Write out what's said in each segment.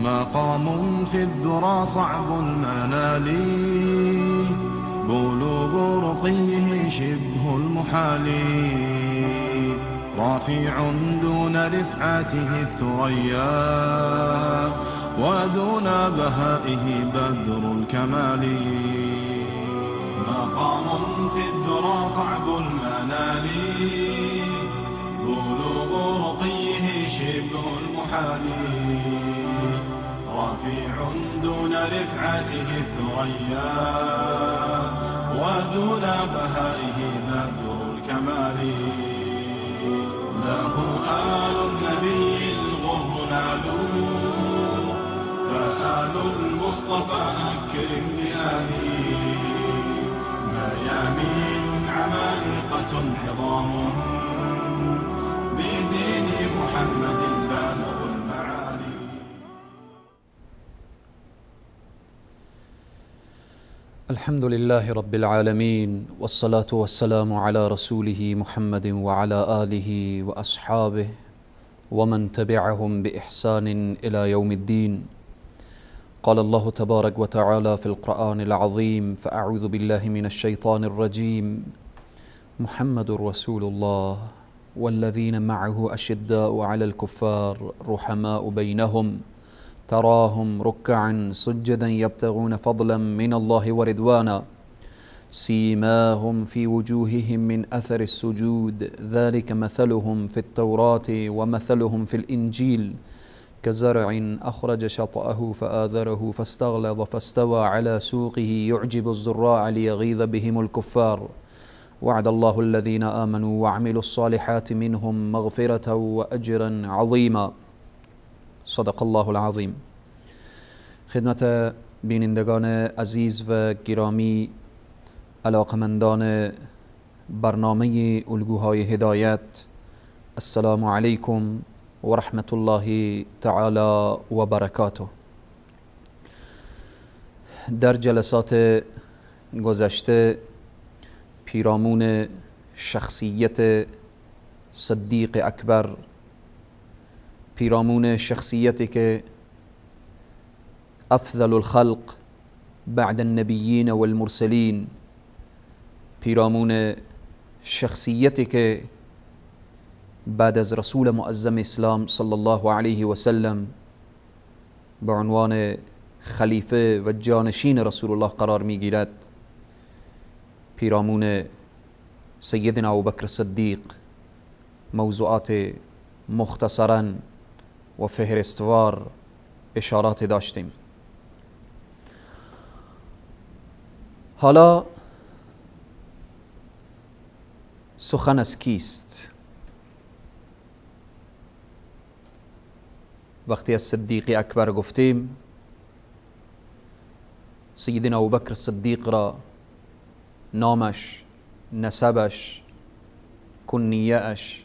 مقام في الذرى صعب المنال، بلوغ رقيه شبه المحال، رافع دون رفعته الثريا، ودون بهائه بدر الكمال. مقام في الذرى صعب المنال، بلوغ رقيه شبه المحال، رافع دون رفعته الثريا، ودون بهائه بدر الكمال. له آل النبي الغر نالوا، فآل المصطفى أكرم بآله. ميامين عمالقة عظام، بدين محمد بالغ المعالي. الحمد لله رب العالمين، والصلاة والسلام على رسوله محمد وعلى آله وأصحابه ومن تبعهم بإحسان إلى يوم الدين. قال الله تبارك وتعالى في القرآن العظيم: فأعوذ بالله من الشيطان الرجيم، محمد رسول الله والذين معه أشداء على الكفار رحماء بينهم، تراهم ركعا سجدا يبتغون فضلا من الله ورضوانا، سيماهم في وجوههم من أثر السجود، ذلك مثلهم في التوراة ومثلهم في الإنجيل، كزرع أخرج شطأه فآذره فاستغلظ فاستوى على سوقه يعجب الزراع ليغيظ بهم الكفار، وعد الله الذين آمنوا وعملوا الصالحات منهم مغفرة وأجرا عظیما. صدق الله العظیم. خدمت بینندگان عزیز و گرامی، علاقمندان برنامه الگوهای هدایت، السلام علیکم و رحمت الله تعالی و برکاته. در جلسات گذشته پیرامون شخصیت صدیق اکبر، پیرامون شخصیتی که افضل الخلق بعد النبیین والمرسلین، پیرامون شخصیتی که بعد از رسول معظم اسلام صلی الله علیه و سلم به عنوان خلیفه و جانشین رسول الله قرار میگیرد، پیرامون سیدنا ابوبکر صدیق موضوعات مختصرا و فهرستوار اشارات داشتیم. حالا سخن از کیست؟ وقتی از صدیق اکبر گفتیم، سیدنا ابوبکر صدیق را نامش، نسبش، کنیه‌اش،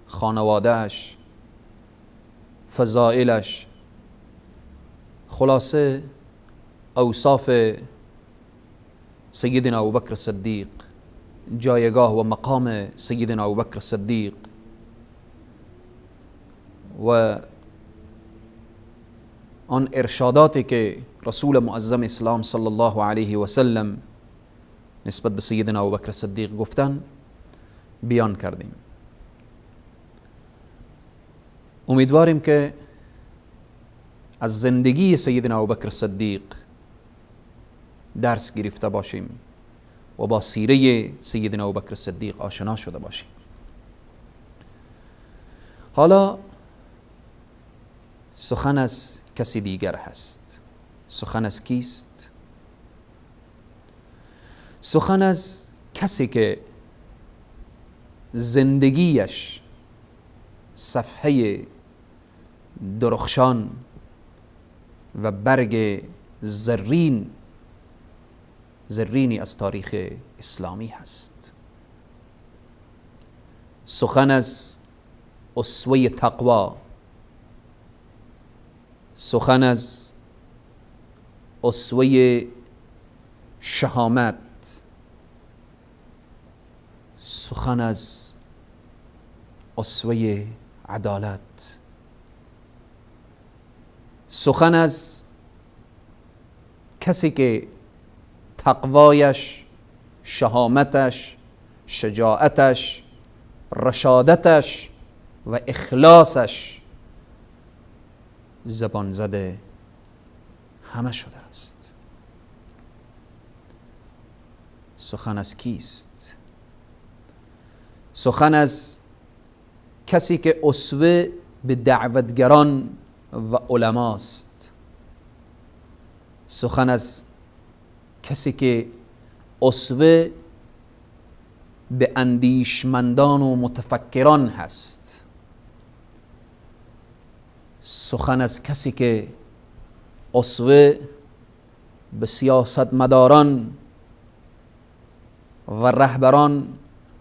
خانواده‌اش، فضائلش، خلاصه اوصاف سیدنا ابوبکر صدیق، جایگاه و مقام سیدنا ابوبکر صدیق و آن ارشاداتی که رسول معظم اسلام صلی الله علیه و سلم نسبت به سیدنا ابوبکر صدیق گفتن بیان کردیم. امیدواریم که از زندگی سیدنا ابوبکر صدیق درس گرفته باشیم و با سیره سیدنا ابوبکر صدیق آشنا شده باشیم. حالا سخن از کسی دیگر هست. سخن از کیست؟ سخن از کسی که زندگیش صفحه درخشان و برگ زرینی از تاریخ اسلامی هست. سخن از اسوه تقوا، سخن از اسوه شهامت، سخن از اسوه عدالت، سخن از کسی که تقوایش، شهامتش، شجاعتش، رشادتش و اخلاصش زبان زده همه شده است. سخن از کیست؟ سخن از کسی که اسوه به دعوتگران و علماست. سخن از کسی که اسوه به اندیشمندان و متفکران هست. سخن از کسی که اسوه به سیاستمداران و رهبران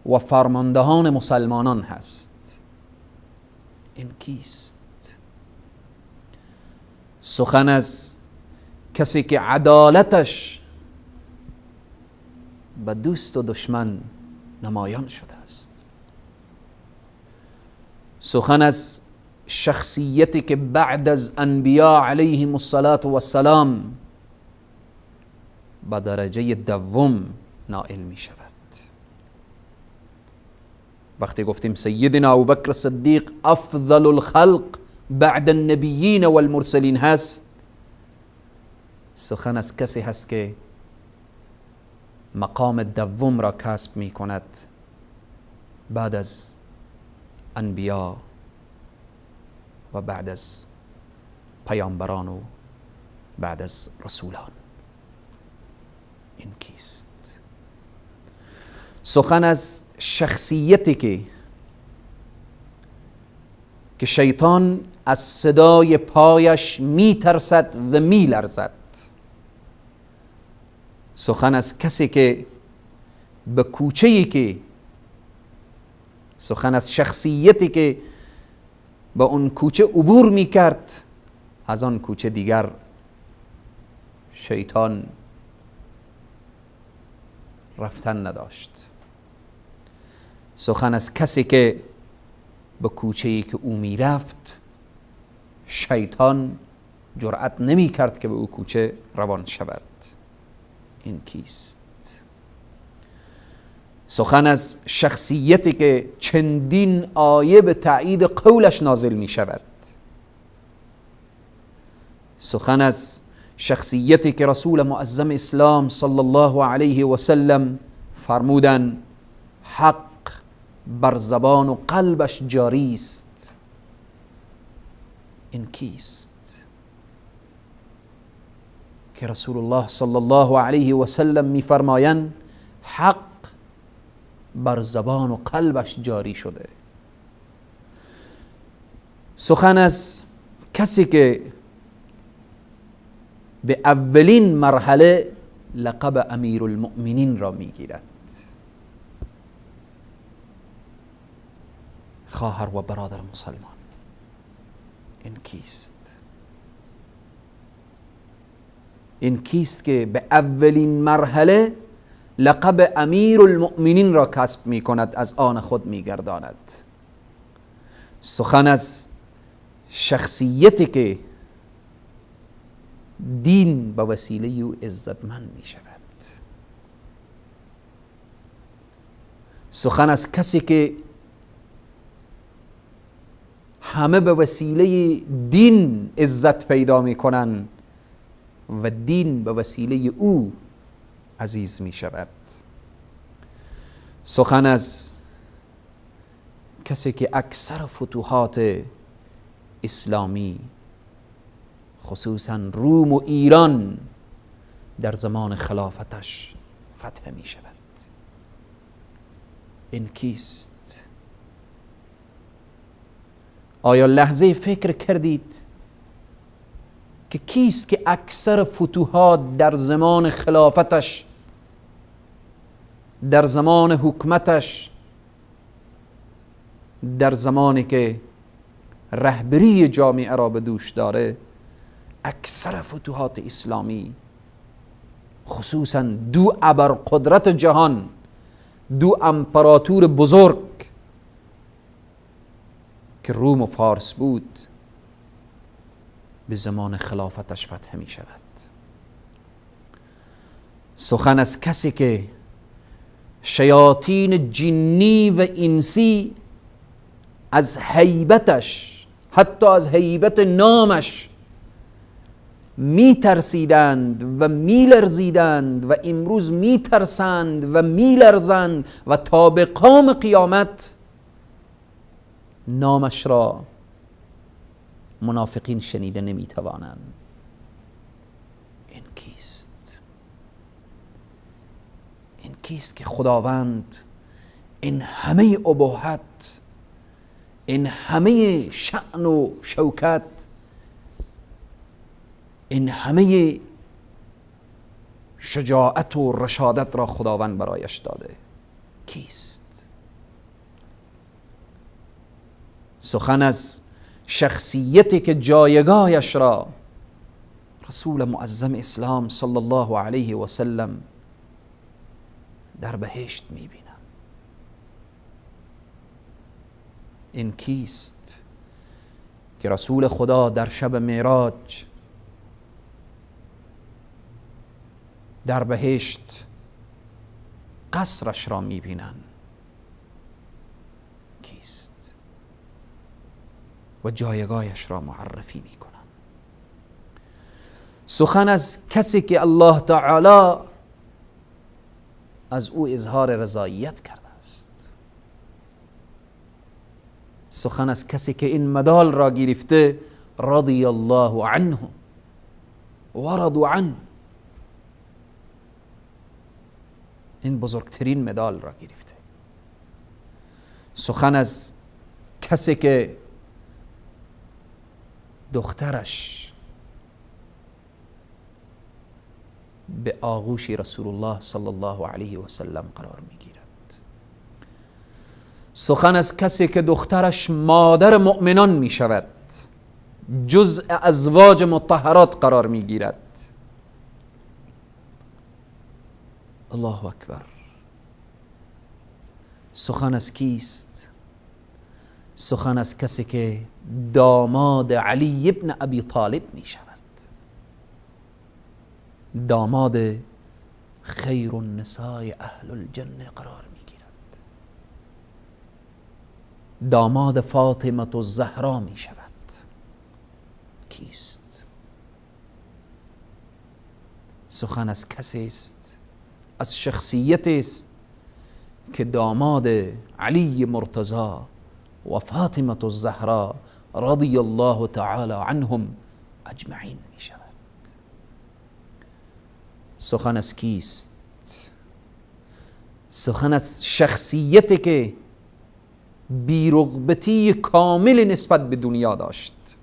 و فرماندهان مسلمانان هست. این کیست؟ سخن از کسی که عدالتش به دوست و دشمن نمایان شده است. سخن از شخصیتی که بعد از انبیا علیهم الصلاة والسلام به درجه دوم نائل می شود. وقتی گفتیم سیدنا ابوبکر صدیق افضل الخلق بعد النبیین والمرسلین هست، سخن از کسی هست که مقام دوم را کسب می کند بعد از انبیا و بعد از پیامبران و بعد از رسولان. این کیست؟ سخن از شخصیتی که شیطان از صدای پایش می ترسد و می لرزد. سخن از کسی که به کوچه‌ای که، سخن از شخصیتی که با اون کوچه عبور می کرد، از آن کوچه دیگر شیطان رفتن نداشت. سخن از کسی که به کوچه‌ای که او می رفت شیطان جرأت نمی کرد که به او کوچه روان شود. این کیست؟ سخن از شخصیتی که چندین آیه به تایید قولش نازل می شود. سخن از شخصیتی که رسول معظم اسلام صلی الله علیه و سلم فرمودند حق بر زبان و قلبش جاری است. این کیست؟ که رسول الله صلی الله علیه و سلم میفرمایند حق بر زبان و قلبش جاری شده. سخن از کسی که به اولین مرحله لقب امیرالمؤمنین را میگیرد. خواهر و برادر مسلمان، این کیست؟ این کیست که به اولین مرحله لقب امیرالمؤمنین را کسب می کند، از آن خود می گرداند. سخن از شخصیتی که دین به وسیله او عزتمند می شود. سخن از کسی که همه به وسیله دین عزت پیدا می کنند و دین به وسیله او عزیز می شود. سخن از کسی که اکثر فتوحات اسلامی خصوصا روم و ایران در زمان خلافتش فتح می شود. این کیست؟ آیا لحظه فکر کردید که کیست که اکثر فتوحات در زمان خلافتش، در زمان حکومتش، در زمانی که رهبری جامعه را به دوش داره، اکثر فتوحات اسلامی خصوصا دو ابرقدرت جهان، دو امپراتور بزرگ که روم و فارس بود، به زمان خلافتش فتح می شود. سخن از کسی که شیاطین جنی و انسی از هیبتش، حتی از هیبت نامش می ترسیدند و می لرزیدند و امروز می ترسند و می لرزند و تا به قام قیامت نامش را منافقین شنیده نمی توانند. این کیست؟ این کیست که خداوند این همه ابهت، این همه شأن و شوکت، این همه شجاعت و رشادت را خداوند برایش داده؟ کیست؟ سخن از شخصیتی که جایگاهش را رسول معظم اسلام صلی الله علیه و سلم در بهشت میبینم. این کیست که رسول خدا در شب معراج در بهشت قصرش را میبینن؟ کیست؟ و جایگاهش را معرفی میکنن. سخن از کسی که الله تعالی از او اظهار رضایت کرده است. سخن از کسی که این مدال را گرفته، رضی الله عنه و رضوا عنه، این بزرگترین مدال را گرفته. سخن از کسی که دخترش به آغوش رسول الله صلی الله علیه و سلم قرار میگیرد. سخن از کسی که دخترش مادر مؤمنان می شود، جزء ازواج مطهرات قرار میگیرد. الله اکبر. سخن از کیست؟ سخن از کسی که داماد علی ابن ابی طالب می شود، داماد خیر النساء اهل الجنه قرار می گیرد، داماد فاطمه الزهرا می شود. کیست؟ سخن از کسی است، از شخصیت است که داماد علی مرتضی و فاطمه الزهرا رضی الله تعالی عنهم اجمعین می شود. سخن از کیست؟ سخن از شخصیتی که بی‌رغبتی کامل نسبت به دنیا داشت.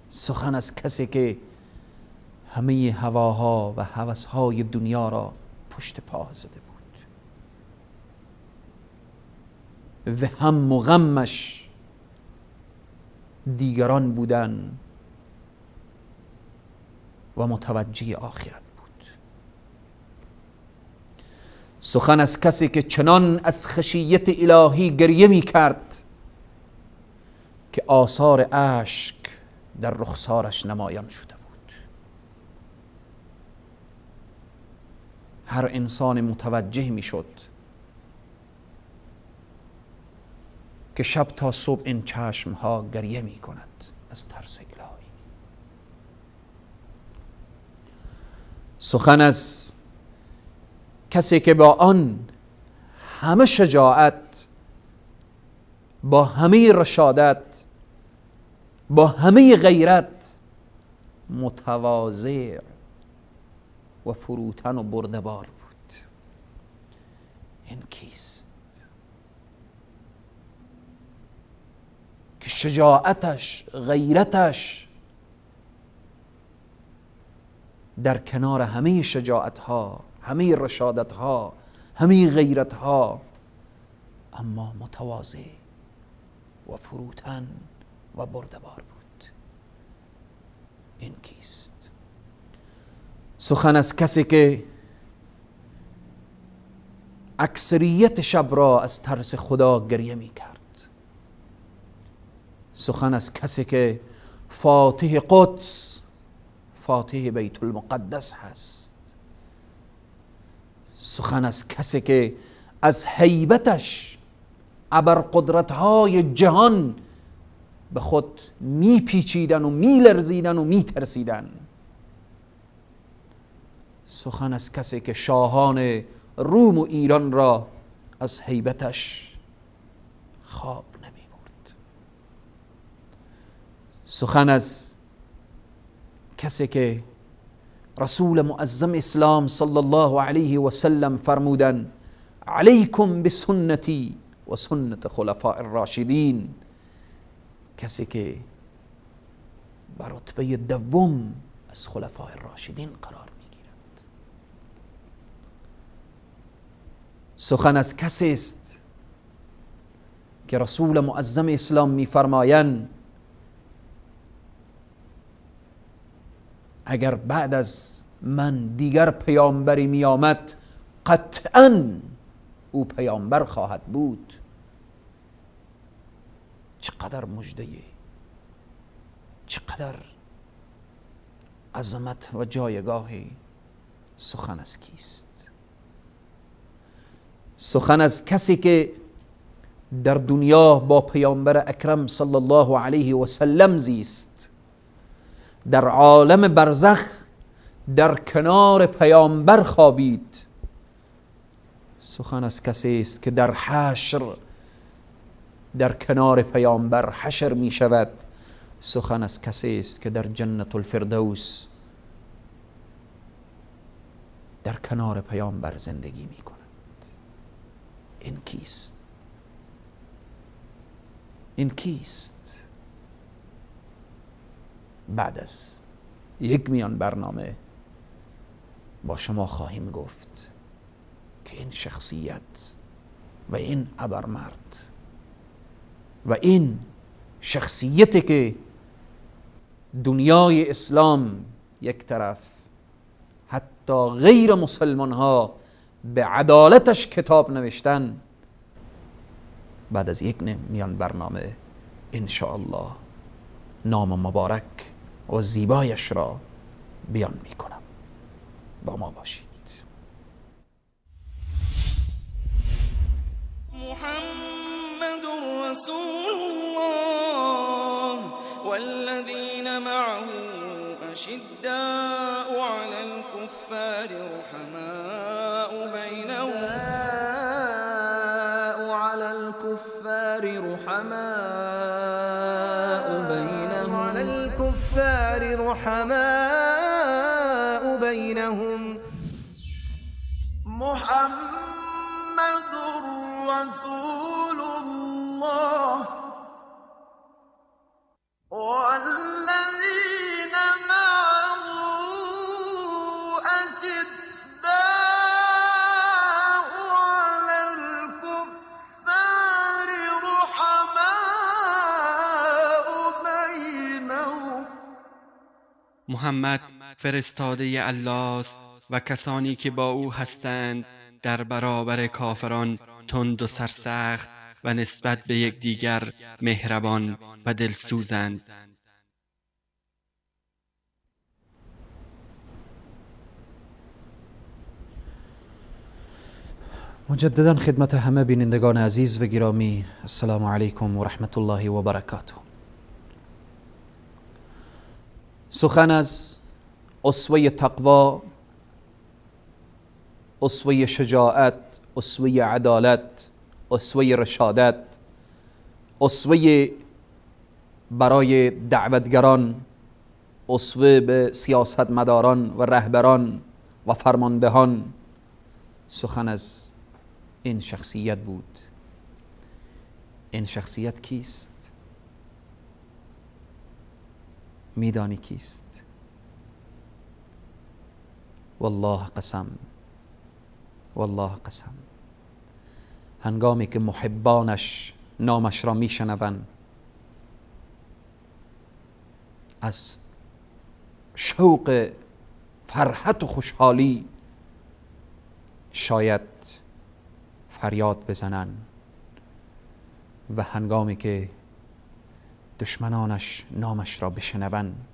سخن از کسی که همه هواها و هوسهای دنیا را پشت پا زده بود و هم و غمش دیگران بودن و متوجه آخرت بود. سخن از کسی که چنان از خشیت الهی گریه می کرد که آثار اشک در رخسارش نمایان شده بود. هر انسان متوجه می شد که شب تا صبح این چشم ها گریه می کند از ترس الهی. سخن از کسی که با آن همه شجاعت، با همه رشادت، با همه غیرت متواضع و فروتن و بردبار بود. این کیست که شجاعتش، غیرتش در کنار همه شجاعتها، همه رشادتها، همه غیرتها، اما متواضع و فروتن و بردبار بود؟ این کیست؟ سخن از کسی که اکثریت شب را از ترس خدا گریه می کرد. سخن از کسی که فاتح قدس، فاتح بیت المقدس هست. سخن از کسی که از هیبتش ابرقدرت‌های جهان به خود میپیچیدن و میلرزیدن و میترسیدن. سخن از کسی که شاهان روم و ایران را از هیبتش خواب نمیبرد. سخن از کسی که رسول معظم اسلام صلی الله علیه و سلم فرمودن علیکم بسنتی و سنت خلفاء الراشدین، کسی که بر رتبه دوم از خلفاء الراشدین قرار میگیرد. سخن از کسی است که رسول معظم اسلام میفرمایند اگر بعد از من دیگر پیامبری می آمد قطعاً او پیامبر خواهد بود. چقدر مژده، چقدر عظمت و جایگاه سخن از کیست؟ سخن از کسی که در دنیا با پیامبر اکرم صلی الله علیه و سلم زیست، در عالم برزخ در کنار پیامبر خوابید. سخن از کسی است که در حشر در کنار پیامبر حشر می شود. سخن از کسی است که در جنت الفردوس در کنار پیامبر زندگی می کند. این کیست؟ این کیست؟ بعد از یک میان برنامه با شما خواهیم گفت که این شخصیت و این ابرمرد و این شخصیتی که دنیای اسلام یک طرف، حتی غیر مسلمان ها به عدالتش کتاب نوشتن، بعد از یک میان برنامه ان شاء الله نام مبارک و زیبایش را بیان میکنم. با ما باشید. محمد رسول الله والذین معه أشداء على الكفار رحماء بينهم على الكفار رحماء بينهم على الكفار رحماء بينهم محمد رسول الله والذين معه أشداء على الكفار رحماء بينهم. محمد فرستاده الله است و کسانی که با او هستند در برابر کافران تند و سرسخت و نسبت به یکدیگر مهربان و دلسوزند. مجددا خدمت همه بینندگان عزیز و گرامی، السلام علیکم و رحمت الله و برکاته. سخن از اسوه تقوا، اسوه شجاعت، اسوه عدالت، اسوه رشادت، اسوه برای دعوتگران، اسوه به سیاستمداران و رهبران و فرماندهان، سخن از این شخصیت بود. این شخصیت کیست؟ میدانی کیست؟ والله قسم، والله قسم، هنگامی که محبانش نامش را میشنوند از شوق فرحت و خوشحالی شاید فریاد بزنند، و هنگامی که دشمنانش نامش را بشنوند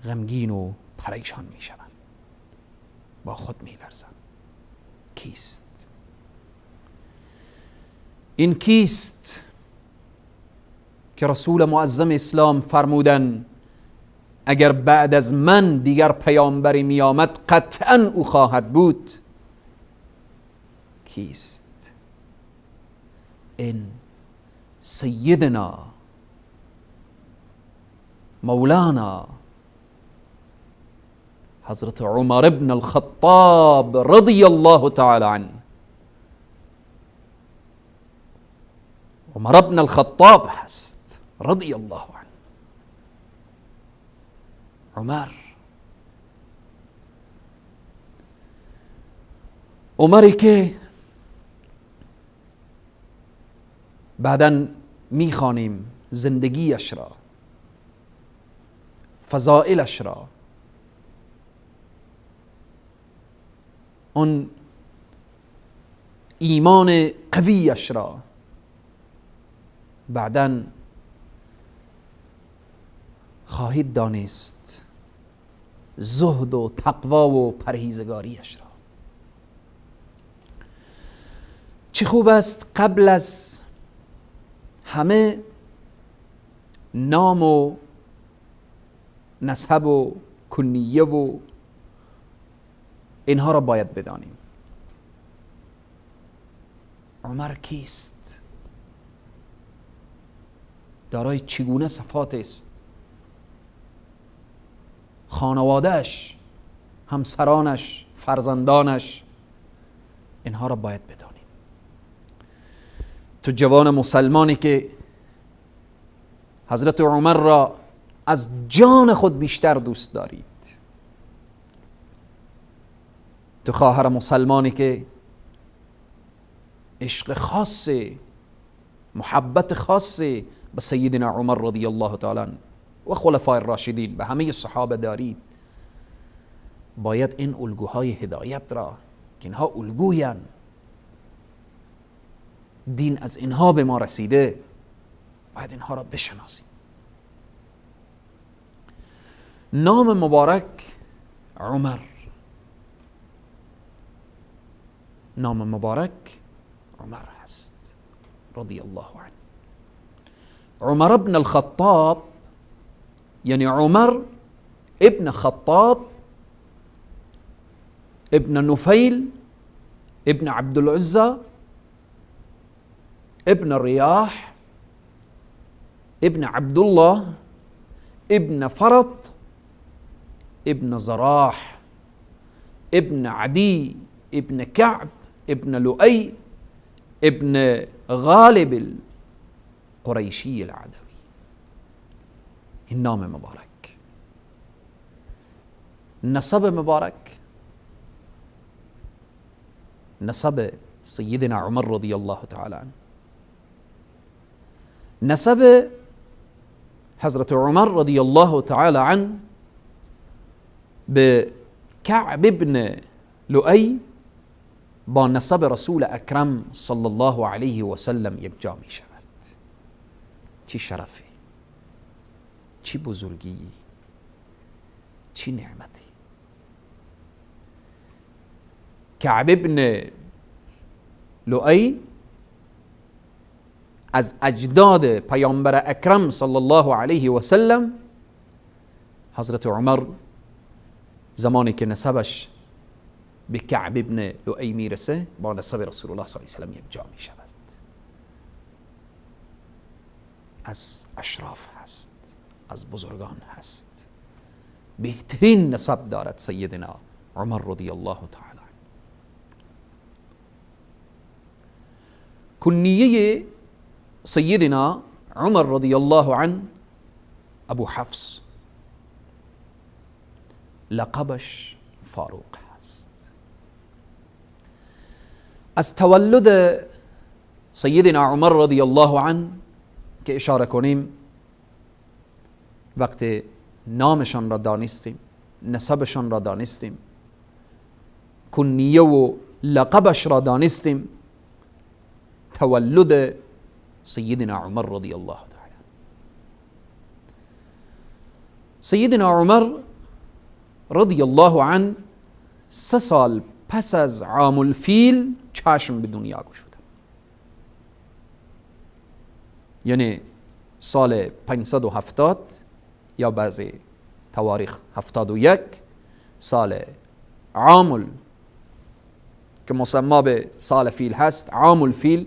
غمگین و پریشان میشوند، با خود میلرزند. کیست این؟ کیست که رسول معظم اسلام فرمودن اگر بعد از من دیگر پیامبری می آمد قطعا او خواهد بود؟ کیست این؟ سیدنا مولانا حضرت عمر ابن الخطاب رضی الله تعالی عنه. عمر ابن الخطاب هست رضی الله عنه. عمر، عمری که بعدا میخوانیم زندگیش را، فضائلش را، اون ایمان قویش را بعدا خواهید دانست، زهد و تقوا و پرهیزگاریش را. چه خوب است قبل از همه نام و نسب و کنیه و اینها را باید بدانیم. عمر کیست؟ دارای چگونه صفات است؟ خانوادهش، همسرانش، فرزندانش، اینها را باید بدانیم. تو جوان مسلمانی که حضرت عمر را از جان خود بیشتر دوست دارید، تو خواهر مسلمانی که عشق خاص، محبت خاص به سیدنا عمر رضی الله تعالی عنه و خلفای راشدین، به همه صحابه دارید، باید این الگوهای هدایت را که اینها الگویان، دین از اینها به ما رسیده، باید اینها را بشناسیم. نام مبارک عمر، نام مبارک عمر هست رضی الله عنه. عمر ابن الخطاب، یعنی عمر ابن خطاب ابن نفیل ابن عبدالعزى ابن ریاح ابن عبدالله ابن فرط ابن زراح ابن عدی ابن كعب ابن لؤي ابن غالب القریشی العدوی. این نام مبارک، نسب مبارک، نسب سیدنا عمر رضی الله تعالی عنه، نسب حضرت عمر رضی الله تعالی عنه به کعب ابن لؤی با نسب رسول اکرم صلی الله علیه و سلم یک جا می شود. چی شرفی، چی بزرگی، چی نعمتی. کعب ابن لؤی از اجداد پیامبر اکرم صلی الله علیه و سلم، حضرت عمر زمانی که نسبش به کعب ابن لؤی میرسه با نسب رسول الله صلی الله علیه و سلم یک جا می شود. از اشراف هست، از بزرگان هست، بهترین نسب دارد سیدنا عمر رضی الله تعالی عنه. کنیه سیدنا عمر رضی الله عنه ابو حفص، لقبش فاروق هست. از تولد سیدنا عمر رضی الله عنه که اشاره کنیم، وقت نامشان را دانستیم، نسبشان را دانستیم، کنیه و لقبش را دانستیم، تولد سیدنا عمر رضی الله تعالی. سیدنا عمر رضی الله عنه 3 سال پس از عام الفیل چشم به دنیا گشودن، یعنی سال 570 یا بعضی تواریخ 71، سال عام که مسمى به سال فیل هست، عام الفیل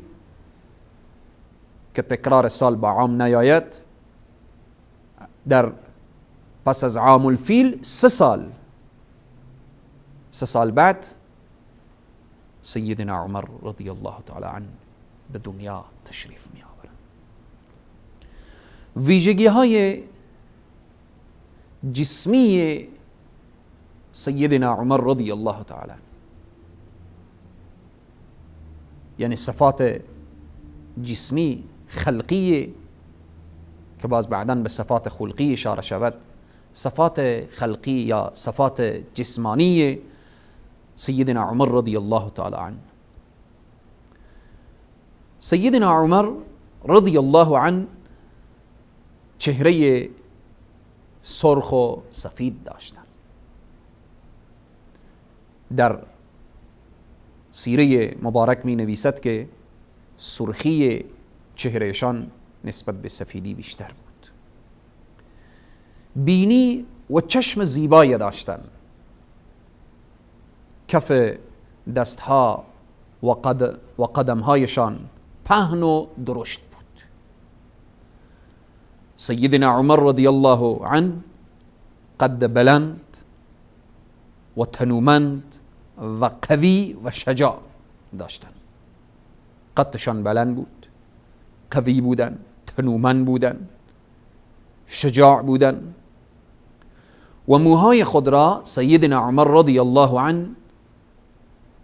که تکرار سال با عام نیاید، در پس از عام الفیل 3 سال، 3 سال بعد سیدنا عمر رضی الله تعالی عنه به دنیا تشریف می آورند. ویژگی های جسمی سیدنا عمر رضی الله تعالی عنه، یعنی صفات جسمی خلقی که باز بعدا به صفات خلقی اشاره شود، صفات خلقی یا صفات جسمانی سیدنا عمر رضی الله تعالی عنه. سیدنا عمر رضی الله عنه چهره سرخ و سفید داشتن. در سیره مبارک می نویسد که سرخی چهرهشان نسبت به سفیدی بیشتر بود. بینی و چشم زیبایی داشتن. کف دستها و قدمهایشان پهن و درشت بود. سیدنا عمر رضی الله عنه قد بلند و تنومند و قوی و شجاع داشتن. قدشان بلند بود، قوی بودن، تنومند بودن، شجاع بودن و موهای خود را سیدنا عمر رضی الله عنه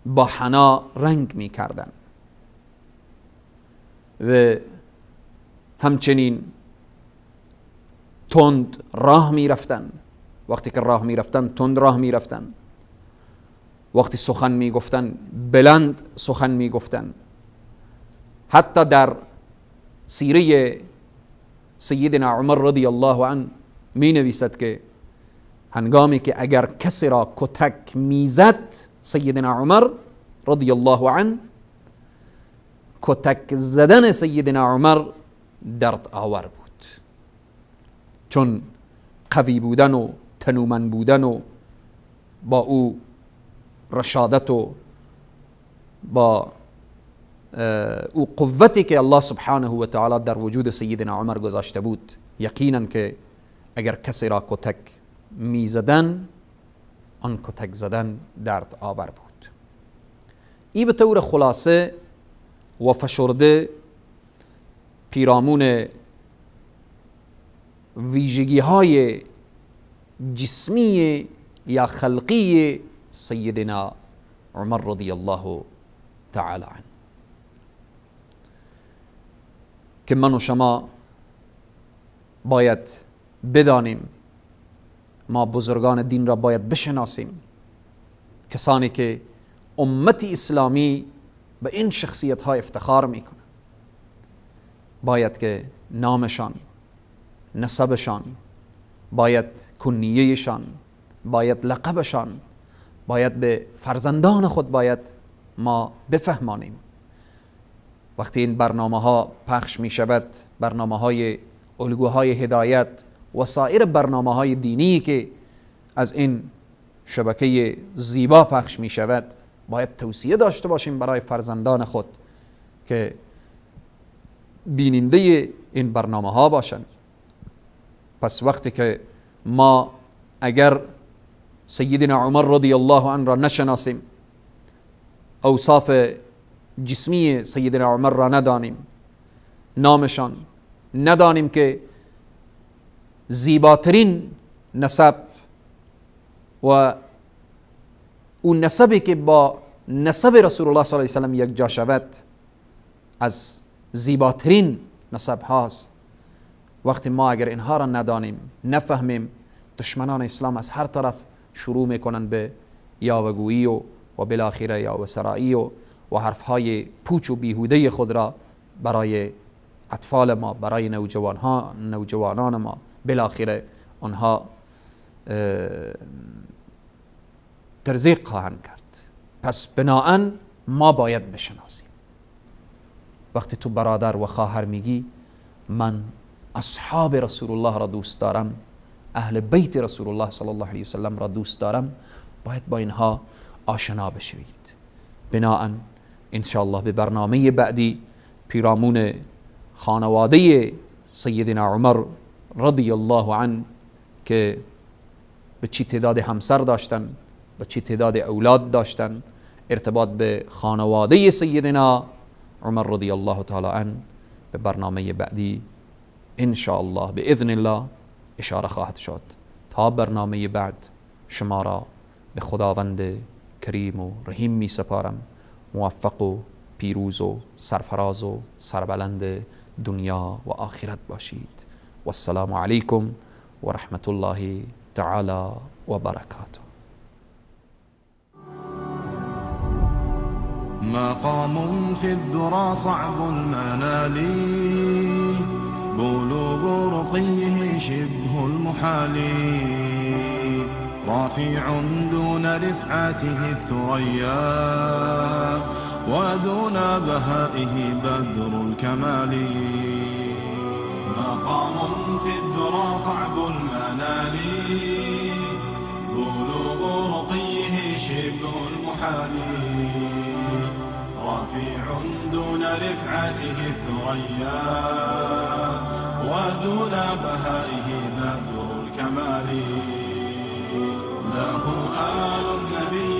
با حنا رنگ می کردن و همچنین تند راه می رفتن. وقتی که راه می رفتن تند راه می رفتن، وقتی سخن می گفتن بلند سخن می گفتن. حتی در سیره سیدنا عمر رضی الله عنه می نویسد که هنگامی که اگر کسی را کتک میزد، سیدنا عمر رضی الله عنه کتک زدن سیدنا عمر درد آور بود، چون قوی بودن و تنومند بودن و با او رشادت و با او قوتی که الله سبحانه و تعالی در وجود سیدنا عمر گذاشته بود، یقینا که اگر کسی را کتک میزدن آن کتک زدن درد آور بود. ای به طور خلاصه و فشرده پیرامون ویژگی های جسمی یا خلقی سیدنا عمر رضی الله تعالی عنه که من و شما باید بدانیم، ما بزرگان دین را باید بشناسیم، کسانی که امت اسلامی به این شخصیت ها افتخار میکنه، باید که نامشان، نسبشان، باید کنیهشان، باید لقبشان، باید به فرزندان خود باید ما بفهمانیم. وقتی این برنامه ها پخش می شود، برنامه های الگوهای هدایت و سایر برنامه های دینی که از این شبکه زیبا پخش می شود، باید توصیه داشته باشیم برای فرزندان خود که بیننده این برنامه ها باشند. پس وقتی که ما اگر سیدنا عمر رضی الله عنه را نشناسیم، اوصاف جسمی سیدنا عمر را ندانیم، نامشان ندانیم که زیباترین نسب و اون نسبی که با نسب رسول الله صلی الله علیه و سلم یک جا شود از زیباترین نسب هاست. وقتی ما اگر اینها را ندانیم، نفهمیم، دشمنان اسلام از هر طرف شروع میکنن به یاوه‌گویی و بالاخره یاوه‌سرایی و حرفهای پوچ و بیهوده خود را برای اطفال ما، برای نوجوانان ما، بالاخره آنها ترزیق خواهند کرد. پس بناهن ما باید بشناسیم. وقتی تو برادر و خواهر میگی من اصحاب رسول الله را دوست دارم، اهل بیت رسول الله صلی الله علیه وسلم را دوست دارم، باید با اینها آشنا بشوید. بناهن انشاءالله به برنامه بعدی پیرامون خانواده سیدنا عمر رضی الله عنه که به چی تعداد همسر داشتن، به چی تعداد اولاد داشتن، ارتباط به خانواده سیدنا عمر رضی الله تعالی عنه به برنامه بعدی انشاءالله باذن الله اشاره خواهد شد. تا برنامه بعد شما را به خداوند کریم و رحیم می سپارم. موفق و پیروز و سرفراز و سربلند دنیا و آخرت باشید. والسلام علیکم و رحمت الله تعالی و برکاته. مقام في الذرى صعب المنال، بلوغ رقيه شبه المحال، رافع دون رفعته الثريا، ودون بهائه بدر الكمال. مقام في الذرى صعب المنال، بلوغ رقيه شبه المحال، رفيع دون رفعته الثريا، ودون بهائه بدر الكمال. له آل النبي